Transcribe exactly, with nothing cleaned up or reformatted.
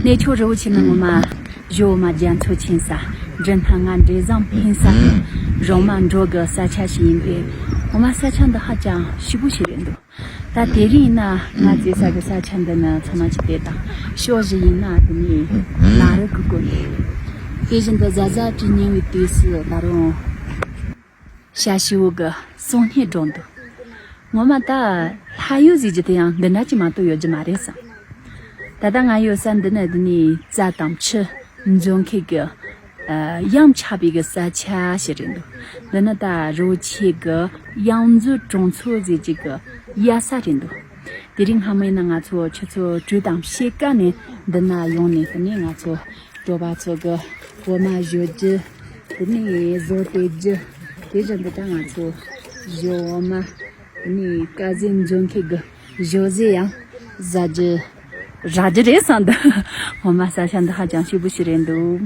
གནས་མཆོག་རི་བོ་ཆེ་ནི་ངོ་མ་གཞོན་མ་རྒྱ་མཚོ་ཆེན་ས། འབྲི་སྣ་ང་འབྲས་བཟང་འཕེན་ས། རོང་མ་འབྲོག་གི་ས་ཆ་ཞིག་ཡིན་པས། ངོ་མ་ས་ཆ་འདི་ཧ་ཅང་སྐྱིད་པོ་ཞིག་རེད་འདུག་ད་དེ་རིང་ཡིན་ན་ང་བཙལ་ས་གི་ས་ཆ་འདི་ནི་ཚང་མ་ཅིག་བལྟས་དང་། ཕྱོགས་བཞི་ཡིན་ན་དེ་ནས་ནཱ་རོ་གི་སྐོར་རེད། དེ་བཞིན་དུ་གཟའ་གཟའ་བྲིས་ཉིན་བའི་དུས་སུ་ད་རུང་། ཤ་ཤི་བོ་གི་སོང་སྙེ་སྒྲོག་འདུག་ངོ་མ་ད་ལྷ་ཡུལ་ཟེར་རྒྱུ་དེ་ཡང་འདི་འདྲ་ཅིག་མ་གཏོགས་ཡོད་རྒྱུ་མ་རེད་བསམ། ད་ལྟ་ང་ཡོད་ས་འདི་ནི་འདི་ནི་རྩྭ་དང་ཆུ་འཛོམས་མཁན་གི་ཨ་གཡང་ཆགས་པའི་གི་ས་ཆ་ཞིག་རེད་འདུག་འདི་ནི་ད་རི་བོ་ཆེ་གི་གཡང་མཛོད་གྲོང་ཚོ་ཟེར་རྒྱུ་གི་གཡར་ས་རེད་འདུག་དེ་རིང་སྔ་མོ་ཡིན་ན་ང་ཚོ་ཆུ་ཚོད་དྲུག་དང་ཕྱེད་ཀ་ནས་འདི་ན་ཡོང་ནས་དེ་ནས་ང་ཚོ་གྲོ་པ་ཚོ་གི་འོ་མ་བཞོ་རྒྱུ། དེ་ནས་བཟོ་སྤྲོད་རྒྱུ། དེ་བཞིན་དུ་ད་ང་ཚོ་བཞོ་འོ་མ། དེ་ནས་དཀར་ཟས་འཛོམས་མཁན་གི་བཞོ་ཟས་ཡང་ཟ་རྒྱུ་རག་རྒྱུ་རེད་བསམ་འདུག་འོ་མ་ས་ཆ་འདི་ཧ་ཅང་སྐྱིད་པོ་ཞིག་རེད་འདུག